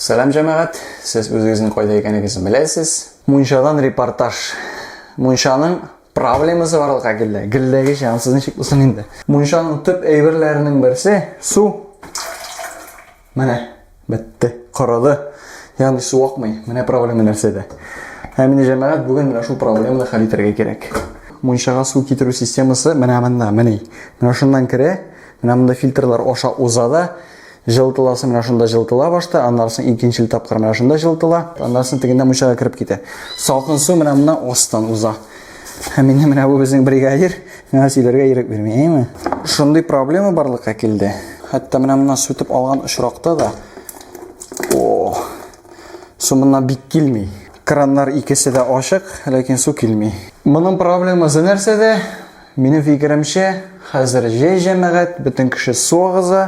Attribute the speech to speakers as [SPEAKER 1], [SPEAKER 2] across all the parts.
[SPEAKER 1] Сәлам җәмәгать, сез үзегезнең кайда икәнегезне беләсез. Мунчадан репортаж. Мунчаның проблемасы барлыкка килде. Гелдәгечә, ансыз ничек булсын инде. Мунчаның төп әйберләренең берсе су. Менә бетте, корыды. Ягъни су акмый. Менә проблема нәрсәдә. Һәм инде җәмәгать бүген менә шул проблеманы хәл итәргә кирәк. Мунчага су китерү системасы менә монда, менә. Менә шуннан керә, менә монда фильтрлар аша уза да, Җылытыласы менә шунда җылытыла башта, аннан соң икенчел тапкыр менә шунда җылытыла, аннан соң тегендә мунчага кереп китә. Салкын су менә моннан астан уза. Һәм инде менә бу безнең бригадир миңа сөйләргә ирек бирми, әйме? Шундый проблема барлыкка килде. Хәтта менә моннан сүтеп алган очракта да о, су моннан бик килми. Краннар икесе дә ачык, ләкин су килми. Моның проблемасы нәрсәдә? Минем фикеремчә, хәзер җәй җәмәгать, бөтен кеше су агыза,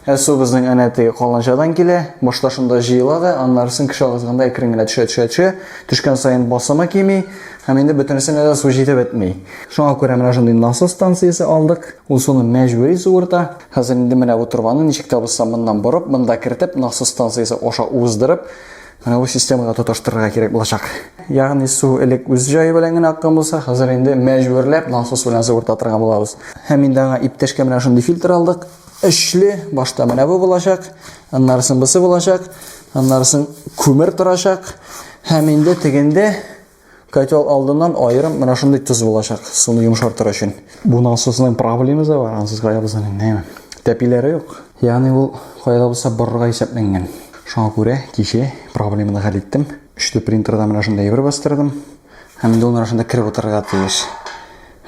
[SPEAKER 1] ә су безнең әнә теге каланчадан килә, башта шунда җыела да, аннарысын кеше агызганда әкрен генә төшә, төшә, төшә, төшкән саен басымы кими, һәм инде бөтенесенә дә су җитеп бетми. Шуңа күрә менә шундый насос станциясе алдык, ул суны мәҗбүри суырта. Хәзер инде менә бу торбаны ничек тә булса моннан борып, монда кертеп, насос станциясе аша уздырып, Менә бу системага тоташтырырга кирәк булачак. Ягъни су элек үз җае белән генә аккан булса, хәзер инде мәҗбүрләп насос белән суырта торган булабыз. Һәм инде аңа иптәшкә менә шундый фильтр алдык. Өчле, башта менә бу булачак, аннарысын бусы булачак, аннарысын күмер торачак. Һәм инде тегендә Котел алдыннан аерым менә шундый тоз булачак, суны йомшартыр өчен. Бу насосның проблемасы бар, ансыз кая булсын инде. Тәпиләре юк. Ягъни ул кая да булса борырга исәпләнгән. Шуңа күрә кичә проблеманы хәл иттем. 3D принтерда менә шундый әйбер бастырдым. Һәм инде ул менә шунда кереп утырырга тиеш.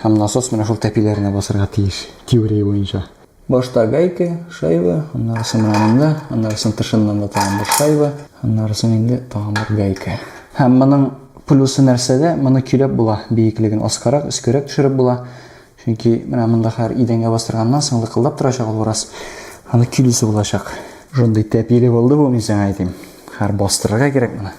[SPEAKER 1] Һәм насос менә шул тәпиләренә басырга тиеш, теория буенча. Башта гайка, шайба, аннары соң менә монда, аннары соң тышыннан да тагын бер шайба, аннары соң инде тагын бер гайка. Һәм моның плюсы нәрсәдә? Моны көйләп була, биеклеген аскарак, өскәрәк төшереп була. Чөнки менә монда хәзер идәнгә бастырганнан соң лыкылдап торачак ул бераз. Аны көйлисе булачак. Шундый тәпиле булды бу, мин сиңа әйтим. Хәзер бастырырга кирәк моны.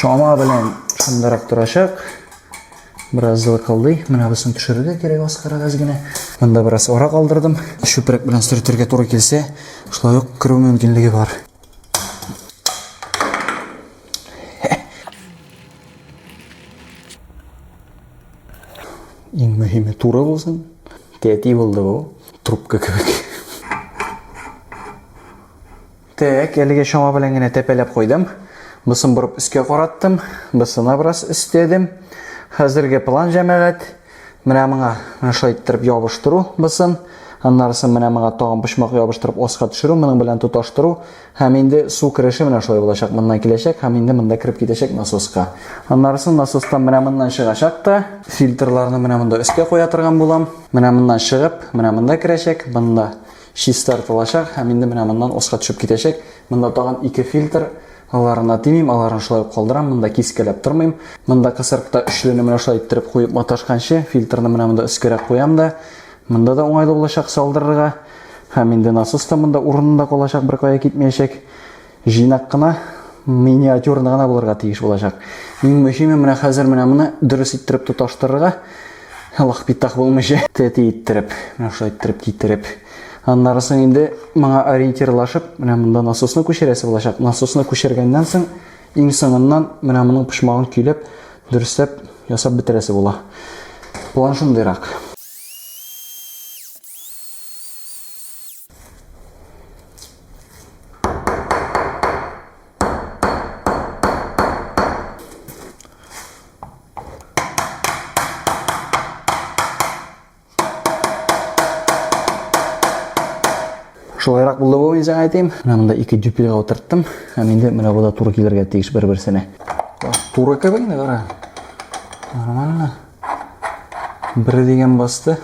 [SPEAKER 1] Шама белән шундарак торачак. Бераз лыкылдый. Менә бусын төшерергә кирәк аскарак әз генә. Монда бераз ара калдырдым. Чүпрәк белән сөртергә туры килсә, шулай ук керү мөмкинлеге бар. Иң мөһиме туры булсын. Тәти булды бу. Трубка кебек. Так, әлеге чама белән генә тәпәләп куйдым. Бусын борып өскә караттым. Бусына бераз өстәдем. Хәзерге план җәмәгать. Менә моңа менә шулай иттереп ябыштыру бусын. Аннарысын менә моңа тагын почмак ябыштырып аска төшерү, моның белән тоташтыру. Һәм инде су кереше менә шулай булачак. Моннан киләчәк һәм инде монда кереп китәчәк насоска. Аннарысын насостан менә моннан чыгачак та, фильтрларны менә монда өскә куя торган булам. Менә моннан чыгып, менә монда керәчәк, монда чистартылачак һәм инде менә моннан аска төшеп китәчәк. Монда тагын ике фильтр, аларына тимим, аларын шулай ук калдырам, монда кискәләп тормыйм. Монда кысырыкта өчлене менә шулай иттереп куеп маташканчы, фильтрны менә монда өскәрәк куям да, монда да уңайлы булачак салдырырга. Һәм инде насос та монда урынында калачак, беркая китмәячәк. Җыйнак кына, миниатюрный гына булырга тиеш булачак. Иң мөһиме менә хәзер менә моны дөрес иттереп тоташтырырга. Аллах питах булмыйча, тәти иттереп, менә шулай иттереп китереп. Аннары соң инде моңа ориентирлашып, менә монда насосны күчерәсе булачак. Насосны күчергәннән соң, иң соңыннан менә моның почмагын көйләп, дөресләп ясап бетерәсе була. План шундыйрак. Шулайрак булды бу, мин сиңа әйтим. Менә монда ике дюпельгә утырттым. Һәм инде менә бу да туры килергә тиеш бер-берсенә. Туры кебек инде, кара. Нормально. Бер дигән басты.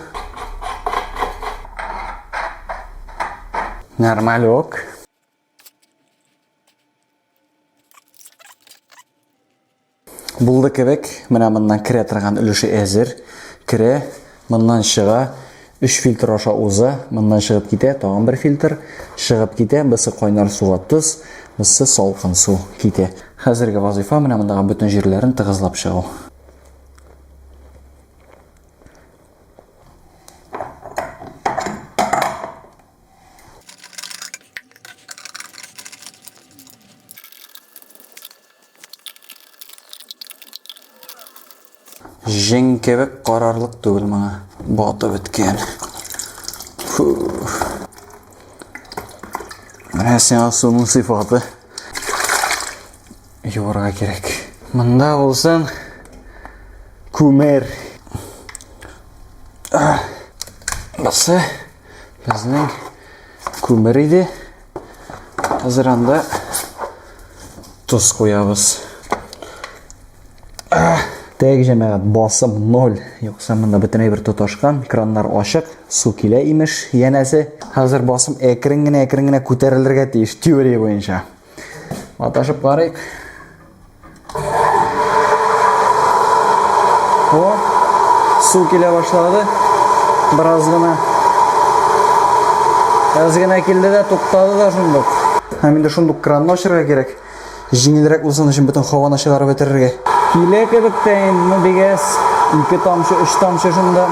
[SPEAKER 1] Нормалек. Булды кебек, менә моннан керә торган өлеше әзер. Керә, моннан чыга, өч фильтр аша уза, моннан чыгып китә, тагын бер фильтр, чыгып китә, бусы кайнар суга тоз, бусы салкын су китә. Хәзерге вазыйфа менә мондагы бөтен җирләрен тыгызлап чыгу. Җең кебек карарлык түгел моңа. Батып беткән. Фу. Менә сиңа суның сыйфаты. Юарга кирәк. Монда булсын күмер. Бусы безнең күмер иде. Хәзер анда тоз куябыз. Тәк, җәмәгать, басым ноль. Юкса монда бөтенләй бер тоташкан, краннар ачык, су килә имеш, янәсе. Хәзер басым әкрен генә, әкрен генә күтәрелергә тиеш, теория буенча. Маташып карыйк. О, су килә башлады. Бераз гына. Әз генә килде дә туктады да шундук. Һәм инде шундук кранны ачырга кирәк. Җиңелрәк булсын өчен бөтен һаваны чыгарып бетерергә. Килә кебек тә инде, ну бик әз. Ике тамчы, өч тамчы шунда.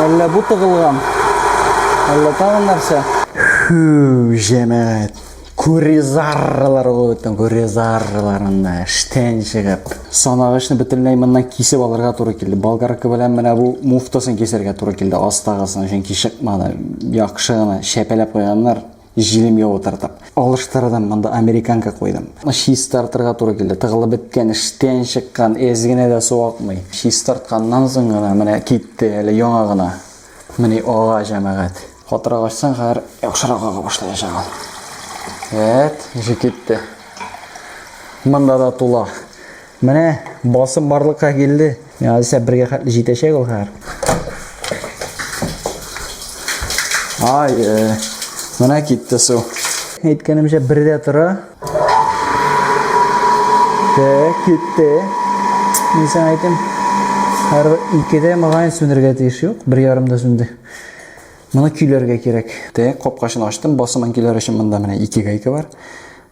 [SPEAKER 1] Әллә бу тыгылган? Әллә тагын нәрсә? Фу, җәмәгать. Куризарлар ул бөтен куризарлар анда эштән чыгып. Санагычны бөтенләй моннан кисеп алырга туры килде. Болгарка белән менә бу муфтасын кисәргә туры килде астагысын, чөнки чыкмады. Яхшы гына чәпәләп куйганнар. Җилемгә утыртып. Алыштырдым, монда американка куйдым. Чистартырга туры килде. Тыгылып беткән, эштән чыккан, әз генә дә су акмый. Чистартканнан соң гына менә китте әле яңа гына. Менә ага җәмәгать. Катырак ачсаң, хәзер яхшырак ага башлаячак ул. Әт, җи китте. Монда да тула. Менә басым барлыкка килде. Миңа дисә бергә хәтле җитәчәк ул хәзер. Ай, э, менә китте су. Әйткәнемчә бердә тора. Так, китте. Мин сиңа әйтәм. Һәрбер икедә мөгаен сүнергә тиеш юк, бер ярымда сүнде. Моны көйләргә кирәк. Так, капкачын ачтым. Басымын көйләр өчен монда менә ике гайка бар.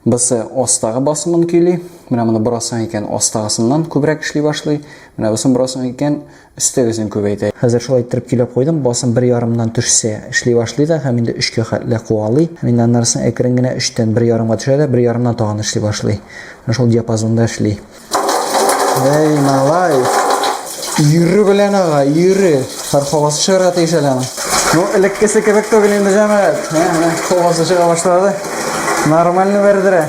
[SPEAKER 1] Бысы астагы басымын көйли. Менә моны борасың икән, астагысыннан күбрәк эшли башлый. Менә бусын борасың икән, өстәгесен күбәйтә. Хәзер шулай иттереп көйләп куйдым. Басым бер ярымнан төшсә, эшли башлый да һәм инде өчкә хәтле куалый. Һәм инде аннары соң әкрен генә өчтән бер ярымга төшә дә, бер ярымнан тагын эшли башлый. Менә шул диапазонда эшли. Эй, малай! Йөрү белән ага, йөрү. Хәр һавасы чыгарга тиеш әле аның. Ну, элеккесе кебек түгел инде, җәмәгать. Менә һавасы чыга башлады. Нормально бәрдерә.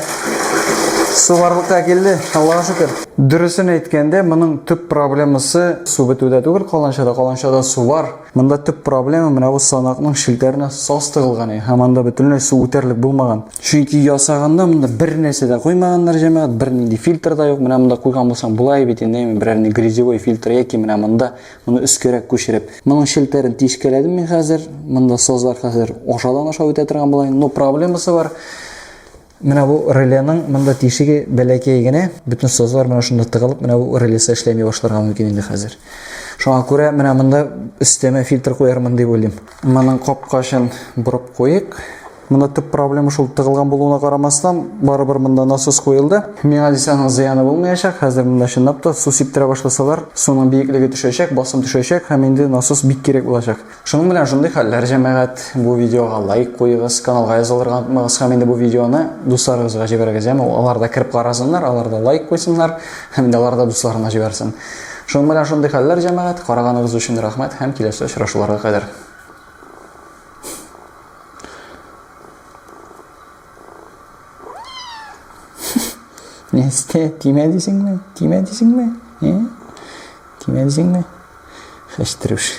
[SPEAKER 1] Су барлыкка килде, Аллага шөкер. Дөресен әйткәндә, моның төп проблемасы су бетүдә түгел, каланчада, каланчада су бар. Монда төп проблема менә бу санакның челтәренә саз тыгылган һәм анда бөтенләй су үтәрлек булмаган. Чөнки ясаганда монда бер нәрсә дә куймаганнар җәмәгать, бернинди фильтр да юк. Менә монда куйган булсаң, болай бит инде, берәр ни грязевой фильтр яки менә монда моны өскәрәк күчереп. Моның челтәрен тишкәләдем мин хәзер. Монда сазлар хәзер ашадан аша үтә торган була. Но проблемасы бар. Менә бу реленың монда тишеге бәләкәй генә, бөтен сазлар менә шунда тыгылып, менә бу релесы эшләми башларга мөмкин инде хәзер. Шуңа күрә менә монда өстәмә фильтр куярмын дип уйлыйм. Моның капкачын борып куйык. Монда төп проблема шул тыгылган булуына карамастан, барыбер монда насос куелды. Миңа дисә аның зыяны булмаячак. Хәзер монда чынлап та су сиптерә башласалар, суның биеклеге төшәчәк, басым төшәчәк һәм инде насос бик кирәк булачак. Шуның белән шундый хәлләр, җәмәгать. Бу видеога лайк куегыз, каналга язылырга онытмагыз һәм инде бу видеоны дусларыгызга җибәрегез, яме алар да кереп карасыннар, алар да лайк куйсыннар һәм инде алар да дусларына җибәрсен. Шуның белән шундый хәлләр, җәмәгать. Караганыгыз өчен рәхмәт һәм киләсе очрашуларга кадәр. Нәрсә, тимә дисеңме? Тимә дисеңме? Ә? Тимә дисеңме? Хәчтерүш.